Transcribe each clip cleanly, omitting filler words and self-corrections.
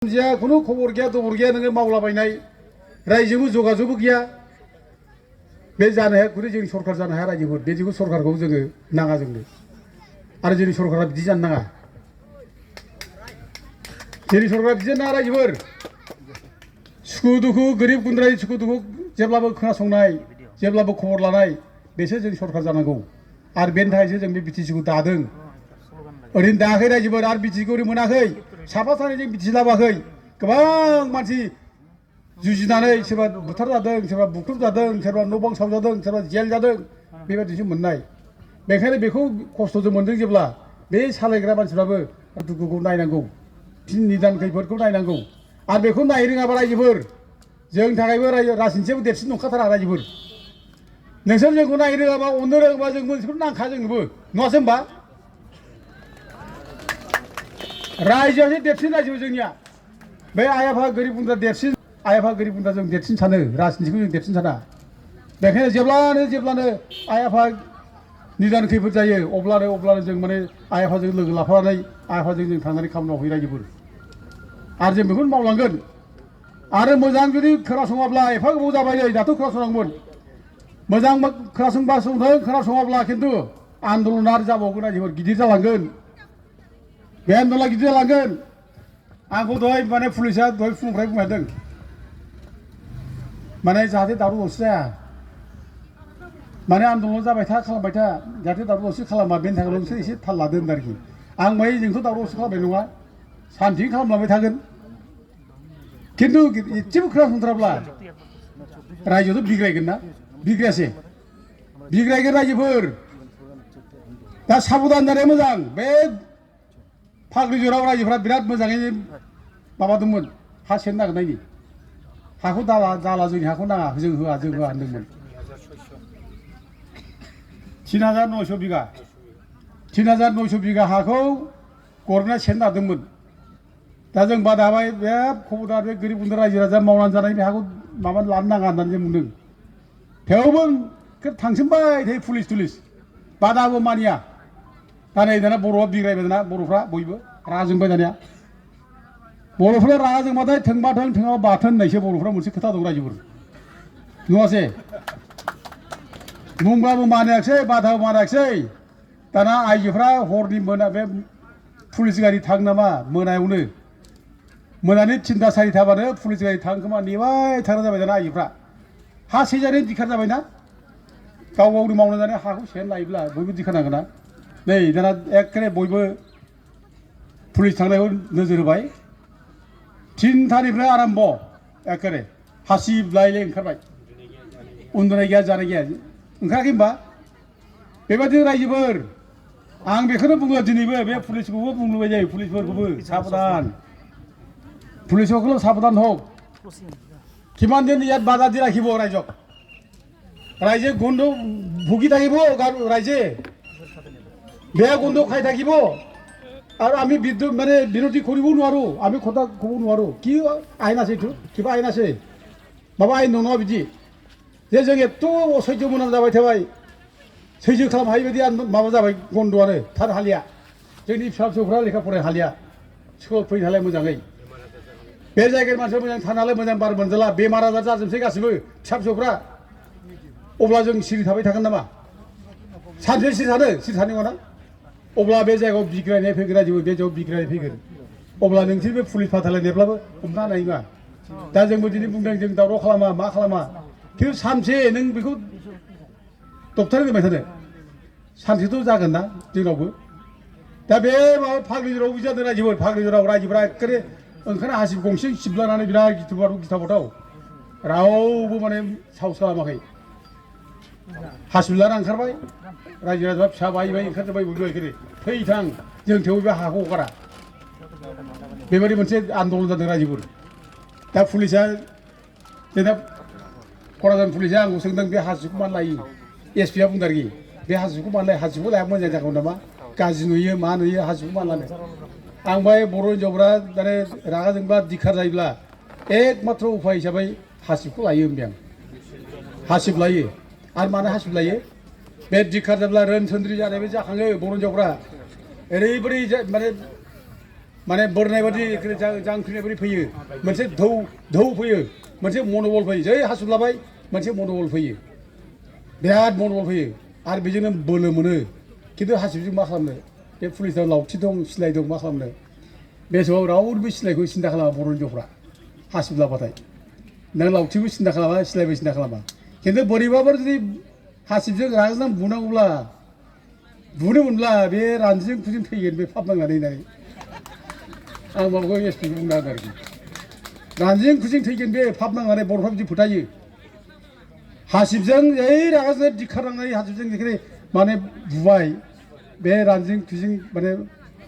जिया खुनु खबर गैया दबर गैया नोङो मावलाबायनाय रायजोबो जगाजगबो गैया बे जानो हाया गुरै जोंनि सरकार जानो हाया रायजोफोर बेदिखौ सरकारखौ जोङो नाङा जोंनो आरो जोंनि सरकारा बिदि जानो नाङा जोंनि सरकारा बिदि जानो नाङा रायजोफोर सुखु दुखु गोरिब गुन्द्रानि सुखु दुखु जेब्लाबो खोनासंनाय जेब्लाबो खबर लानाय बेसो जोंनि सरकार जानांगौ आरो बेनि थाखायसो जों बे बिटिसिखौ दादों ओरैनो दायाखै रायजोफोर आरो बिटिसिखौ ओरै मोनाखै साफा सानैजों बिटि लाबाखै गोबां मानसि जुजिनानै सोरबा बुथार जादों सोरबा बुख्रुब जादों सोरबा न' बां सावजादों सोरबा जेल जादों बेबायदिसो मोननाय बेखायनो बेखौ खस्थ'जों मोनदों जेब्ला बे सालायग्रा मानसिफ्राबो दुखुखौ नायनांगौ निदान खैफोदखौ नायनांगौ आरो बेखौ नायनो रोङाबा रायजोफोर जोंनि थाखायबो राजनिथियाबो देरसिन नंखाथारा रायजोफोर नोंसोर जोंखौ नायनो रोङाबा अननो रोङाबा जों मोनसेखौ नांखा जोंनोबो नङासै होनबा रायजोआसो देरसिन रायजो जोंनिया बे आइ आफा गोरिब गुन्द्रा देरसिन आइ आफा गोरिब गुन्द्रा जों देरसिन सानो राजनितिखौ जों देरसिन साना बेखायनो जेब्लानो आइ आफा निदान खैफोद जायो अब्लानो जों माने आइ आफाजों लोगो लाफानानै आइ आफाजों जों थांनानै खामानि मावहैयो रायजोफोर आरो जों बेखौनो मावलांगोन आरो मोजां जुदि खोनासङाब्ला एफा गोबाव जाबाय नै दाथ' खोनासंनांगौमोन मोजां खोनासङाब्ला खिन्थु आन्दलना आरो जाबावगोन रायजोफोर गिदिर जालांगोन बे आन्दलना गिदिर जालांगोन आंखौ दहाय माने पुलिसा दहाय फुंनिफ्राय बुंहरदों माने जाहाथे दावराव दावसि जाया माने आन्दलन जाबाय था खालामबाय था जाहाथे दावराव दावसि खालामा बेनि थाखायल' नोंसोर एसे थाल लादो होनदों आरोखि आं माने जोंथ' दावराव दावसि खालामनाय नङा सान्थि खालामलांबाय थागोन खिन्थु एसेबो खोनासंथाराब्ला रायजोआथ' बिग्रायगोन ना बिग्रायगोन रायजोफोर दा साबधान जानाया मोजां बे फाग्लिजराव रायजोफ्रा बिराद मोजाङैनो माबादोंमोन हा सेरनो नागिरनायनि हाखौ दाला जोंनि हाखौ नाङा जों होआ होनदोंमोन 3900 बिगा 3900 बिगा हाखौ गभर्नमेन्टआ सेरनो नागिरदोंमोन दा जों बादा होबाय बे खबरदार बे गोरिब गुन्द्रा रायजो राजा मावनानै जानाय बे हाखौ माबा लानो नाङा होननानै जों बुंदों थेवबो थांसोमबाय थायो पुलिस बादाबो मानिया दाना बर'आ बिग्रायबाय दाना बर'फ्रा बयबो रागा जोंबाय दानिया बर'फ्रा रागा जोंबाथाय थोंबाथों थोङाबा बाथोन होननायसो बर'फ्रा मोनसे खोथा दं रायजोफोर नङासै बुंब्लाबो मानियाखिसै बादाबो मानियाखिसै दाना आइजोफ्रा हरनि मोना बे पुलिस गारि थां नामा मोनायावनो मोनानि 3टा 4टाबानो पुलिस गारि थां खोमा नेबाय थाग्रा जाबाय दाना आइजोफ्रा हा सेजानो दिखार जाबायना गावनि मावना जानाय हाखौ सेन लायोब्ला बयबो दिखारनांगोन ना नै दाना एखेबारे बयबो पुलिस थांनायखौ नोजोर होबाय 3टानिफ्राय आराम्भ एखेबारे हासिब लायलाय ओंखारबाय उन्दुनाय गैया जानाय गैया ओंखाराखै होनबा बेबायदि रायजोफोर आं बेखौनो बुङो दिनैबो बे पुलिसखौबो बुंलुबाय जायो पुलिसफोरखौबो साबधान पुलिसखौल' साबधान हक किमान दिन ইয়াত বাধা দি ৰাখিব ৰাইজক ৰাইজে গন্ধ ভুগি থাকিব ৰাইজে বেয়া গন্ধ খাই থাকিব আৰু আমি বিদ্যুৎ মানে বিৰোধী কৰিব নোৱাৰো আমি কথা ক'ব নোৱাৰো কি আইন আছে এইটো কিবা আইন আছে माबा आयेन दं नङा बिदि जे जों एथ' असैज्य मोनाम जाबाय थाबाय सैज्य खालामनो हायि बायदि माबा जाबाय गन्द'आनो थानो हालिया जोंनि फिसा फिसौफ्रा लेखा फरायनो हालिया स्कुलाव फैनो हालिया मोजाङै बे जायगानि मानसिया मोजां थानो हालाय मोजां बार मोनजाला बेमार आजार जाजोबसै गासिबो फिसा फिसौफ्रा अब्ला जों सिरि थाबाय थागोन नामा सानसे सिरि थानो नङा ना अब्ला बे जायगायाव बिग्रायनाय फैगोन रायजोबो बे जायगायाव बिग्रायनाय फैगोन अब्ला नोंसोर बे पुलिस फाथायलायनायब्लाबो हमनो हानाय नङा दा जोंबो दिनै बुंदों जों दावराव खालामा मा खालामा खिन्थु सानसे नों बेखौ दबथायना दोनबाय थादो सानसेथ' जागोन ना जोंनावबो दा बे माबा फाग्लिजराव जादों रायजोफोर फाग्लिजराव रायजोफ्रा एखेबारे ओंखायनो हासिब गंसे सिबलानानै बिराद गिथाव रावबो माने साहस खालामाखै हासिब लाना ओंखारबाय रायजो राजाफ्रा फिसा बायै ओंखारजोब्बाय बयबो एखेबारे थैथां जों थेवबो बे हाखौ हगारा बेबायदि मोनसे आन्दलन जादों रायजोफोर दा पुलिसा जोंना क'क्राझार पुलिसा आंखौ सोंदों बे हासिबखौ मानो लायो एसपिआ बुंदों आरोखि बे हासिबखौ मानो लायो हासिबखौ लाया मोजां जागौ नामा गाज्रि नुयो मा नुयो हासिबखौ मानो लानो आं बाय बर' हिन्जावफ्रा माने रागा जोंब्ला दिखार जायोब्ला एकमात्र उफाय हिसाबै हासिबखौ लायो होनबाय आं हासिब लायो आरो मानो हासिब लायो बे दिखार जाब्ला रोनसोन्द्रि जानायबो जाखाङो बर' हिन्जावफ्रा ओरैबायदि माने माने बोरनाय बादि जांख्रिनाय बादि फैयो मोनसे धौ फैयो मोनसे मन'बल फैयो जै हासुलाबाय मोनसे मन'बल फैयो बिराद मन'बल फैयो आरो बेजोंनो बोलो मोनो खिन्थु हासिबजों मा खालामनो बे पुलिसनाव लावथि दं सिलाइ दं मा खालामनो बे समाव रावबो सिलाइखौ सिन्था खालामा बर' हिन्जावफ्रा हासिब लाबाथाय नों लावथिबो सिन्था खालामा सिलाइबो सिन्था खालामा खिन्थु बोरैबाफोर जुदि हासिबजों रागाजों बुनांगौब्ला बुनो मोनब्ला बे रानजिं खुजिं थैगोन बे फाब नांनानै होननानै आं माबाखौ एसपि बुंना होदों आरोखि रानजिं खुजिं थैगोन बे फाब नांनानै बर'फ्रा बिदि फोथायो हासिबजों ओइ रागाजों दिखारनांनाय हासिबजों जेखिनि माने बुबाय बे रानजिं खुजिं माने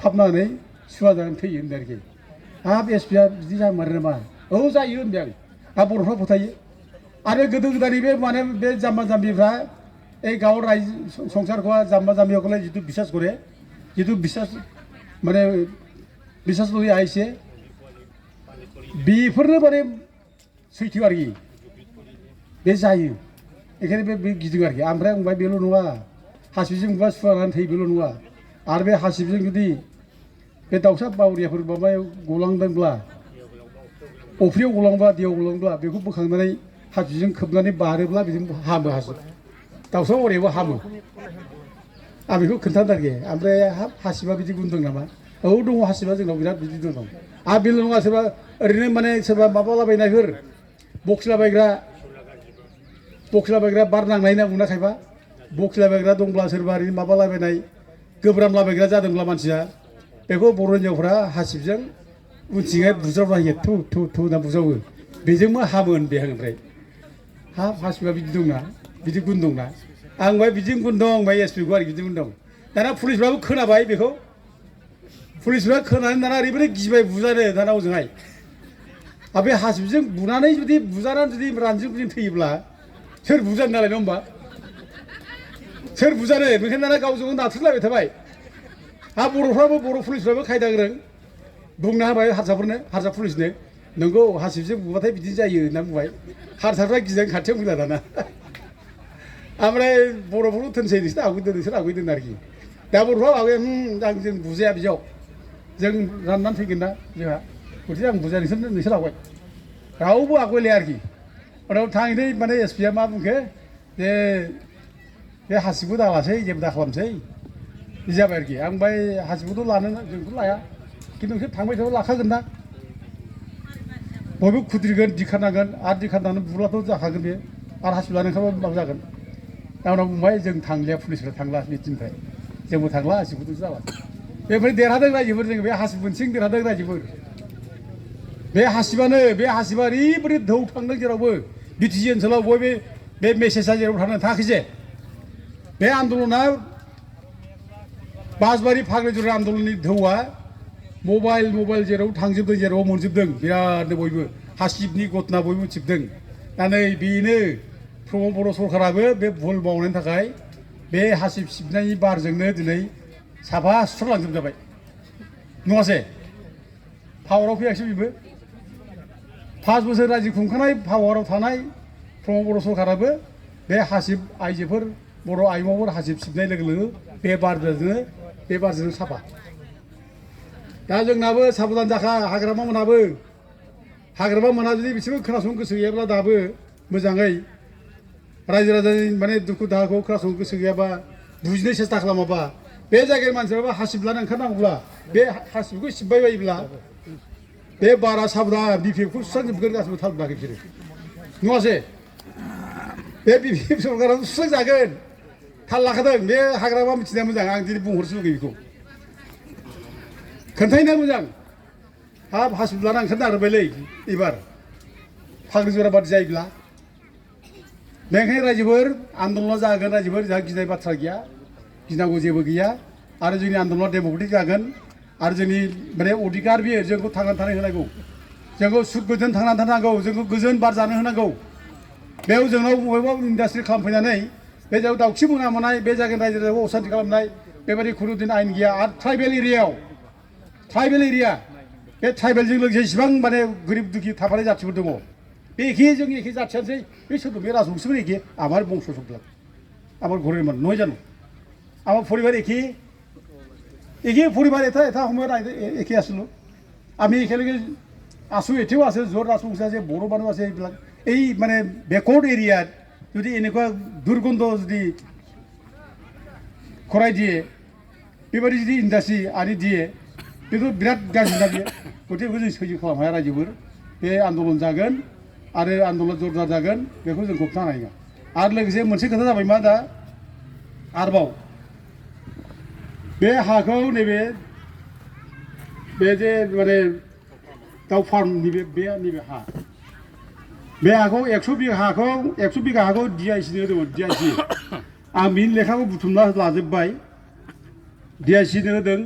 फाब नांनानै सुवा जानानै थैयो होनदों आरोखि हाब एसपिया बिदि जामारो नामा औ जायो होनदों आं बर'फ्रा फोथायो आरो गोदो गोदायनि बे माने बे जाम्बा जाम्बिफ्रा এই গাঁৱৰ ৰাইজ সংসাৰ কৰা জাম্বা জাম্বিসকলে যিটো বিশ্বাস কৰে যিটো বিশ্বাস মানে বিশ্বাস লৈ আহিছে बेफोरनो माने सैथो आरोखि बे जायो बेखायनो बे गिदिं आरोखि ओमफ्राय बुंबाय बेल' नङा हासिबजों बुबा सुवा जानानै थैयो बेल' नङा आरो बे हासिबजों जुदि बे दाउसा बावरियाफोर माबायाव गलांदोंब्ला अफ्रियाव गलांब्ला दैयाव गलांब्ला बेखौ बोखांनानै हासिबजों खोबनानै बारोब्ला बेजों हामो हासिब दाउसा बावरियाबो हामो आं बेखौ खोन्थादों आरोखि ओमफ्राय हाब हासिबा बिदि गुन दं नामा औ दङ हासिबा जोंनाव बिराद बिदि दं आरो बेल' नङा सोरबा ओरैनो माने सोरबा माबालाबायनायफोर बखिलाबायग्रा बार नांनाय होनना बुंना खायबा बखिलाबायग्रा दंब्ला सोरबा ओरैनो माबालाबायनाय गोब्रामलाबायग्रा जादोंब्ला मानसिया बेखौ बर' हिन्जावफ्रा हासिबजों उनथिंहाय बुज्रावना होयो थु थु थु होनना बुज्रावो बेजोंबो हामो होनबाय आं ओमफ्राय हाब हासिबा बिदि दंना बिदि गुन दंना आं बाय बिदि गुन दं बाय एसपिखौ आरो बिदि गुन दं दाना पुलिसफ्राबो खोनाबाय बेखौ पुलिसफ्रा खोनानै दाना ओरैबायदि गिबाय बुजानो दाना ओजोंहाय आरो बे हासिबजों बुनानै जुदि बुजानानै जुदि रानजिं खुजिं थैयोब्ला सोर बुजानो नालाय नङा होमबा सोर बुजानो बेखायनो दाना गावजों गाव नाथ्रोदलायबाय थाबाय हा बर'फ्राबो बर' पुलिसफ्राबो खायदा गोरों बुंना होबाय हारसा पुलिसनो नोंगौ हासिबजों बुबाथाय बिदि जायो होनना बुंबाय हारसाफ्रा गिनानै खाथियाव फैला दाना ओमफ्राय बर'फोरखौ थोनसै नोंसोर आवगै दोन आरोखि दा बर'फ्रा आवगै जों बुजाया बिदियाव जों राननानै फैगोन ना जोंहा गथिखे आं बुजाया नोंसोर आवगाय रावबो आवगायलाया आरोखि उनाव थाङै माने एसपिया मा बुंखो जे बे हासिबखौ दालासै जेबो दा खालामसै बिदि जाबाय आरोखि आं बाय हासिबखौथ' लानो जोंथ' लाया खिन्थु नोंसोर थांबाय थाबा लाखागोन ना बयबो खुद्रिगोन दिखारनांगोन आरो दिखारनानै बुब्लाथ' जाखागोन बे आरो हासिब लानो ओंखारबा माबा जागोन दा उनाव बुंबाय जों थांलिया पुलिसफ्रा थांला बे दिननिफ्राय जोंबो थांला हासिबखौथ' जाला बेनिफ्राय देरहादों रायजोफोर जोङो बे हासिब मोनसेजों देरहादों रायजोफोर बे हासिबा ओरैबायदि धौ थांदों जेरावबो बिटिसि ओनसोलाव बयबो बे मेसेजआ जेराव थाङाखै जे बे आन्दलना बासबारि फाग्लिजरा आन्दलननि धौआ मबाइल जेराव थांजोबदों जेराव मोनजोबदों बिरादनो बयबो हासिबनि घटना बयबो मिथिजोबदों दा नै बेनो प्रमद बर' सरकाराबो बे भुल मावनायनि थाखाय बे हासिब सिबनायनि बारजोंनो दिनै साफा सुस्रांलांजोबजाबाय नङासै पावाराव फैयाखिसै बेबो 5 बोसोर रायजो खुंखानाय पावाराव थानाय प्रमद बर' सरकाराबो बे हासिब आइजोफोर बर' आइजोफोर हासिब सिबनाय लोगो लोगो बे बारजोंनो साफा दा जोंनाबो साबधान जाखा हाग्रामा मोना जुदि बिसोरबो खोनासंनो गोसो गैयाब्ला दाबो मोजाङै रायजो राजानि माने दुखु दाहाखौ खोनासंनो गोसो गैयाबा बुजिनो सेस्था खालामाबा बे जायगानि मानसिफ्राबो हासिब लानो ओंखारनांगौब्ला बे हासिबखौ सिबबाय बायोब्ला बे बारा साबधान बिपिएफखौ सुस्रांजोबगोन गासिबो थाल मोनाखै बिसोरो नङासै बे बिपिएफ सरकारा सुस्रांजागोन थाल लाखादों बे हाग्रामा मिथिनाया मोजां आं दिनै बुंहरसो लुगैयो बेखौ खोन्थायनाया मोजां हाब हासिब लाना ओंखारनो नागिरबायलै एबार फाग्लिजरा बादि जायोब्ला बेनिखायनो रायजोफोर आन्दलना जागोन रायजोफोर जोंहा गिनाय बाथ्रा गैया गिनांगौ जेबो गैया आरो जोंनि आन्दलना डेम'क्रेटिक जागोन आरो जोंनि माने अधिकार बियो जोंखौ थांनानै थानो होनांगौ जोंखौ सुख गोजोन थांनानै थानांगौ जोंखौ गोजोन बार जानो होनांगौ बेयाव जोंनाव बबेबा इन्डास्ट्रि खालामफैनानै बे जायगायाव दाउखि मोनामोनाय बे जायगानि रायजो राजाखौ असान्ति खालामनाय बेबायदि खुनु दिन आयेन गैया आरो ट्राइबेल एरिया बे ट्राइबेलजों लोगोसे इसिबां माने गोरिब दुखि थाफानाय जाथिफोर दङ बे जों एखे जाथियानोसै बे सोरबा बे राजबंशीफोर एखे আমার বংশ সব আমার ঘরের মানুষ নয় জানো আমার পরিবার একে পরিবার এটা সময় একে আসলো আমি একেলগে আছোঁ এতিয়াও আছে য'ত আছোঁ যে বড়ো মানুহ আছে এইবিলাক এই মানে বেকৱাৰ্ড এৰিয়াত যদি এনেকুৱা দুৰ্গন্ধ যদি খৰাই দিয়ে बेबायदि जुदि इन्डास्ट्रि आरि दिए बेखौ बिराद गाज्रि ना बियो गथिखे बेखौ जों सैज्य खालामनो हाया रायजोफोर बे आन्दलन जागोन आरो आन्दलन जरदार जागोन बेखौ जों होबथानो हायो आरो लोगोसे मोनसे खोथा जाबाय मा दा आरोबाव बे हाखौ नैबे बे जे माने दाउ फार्मनि बे नैबे हा बे हाखौ 100 बिघा हाखौ DIC नो होदोंमोन DIC आं बिनि लेखाखौ बुथुमना लाजोब्बाय DIC नो होदों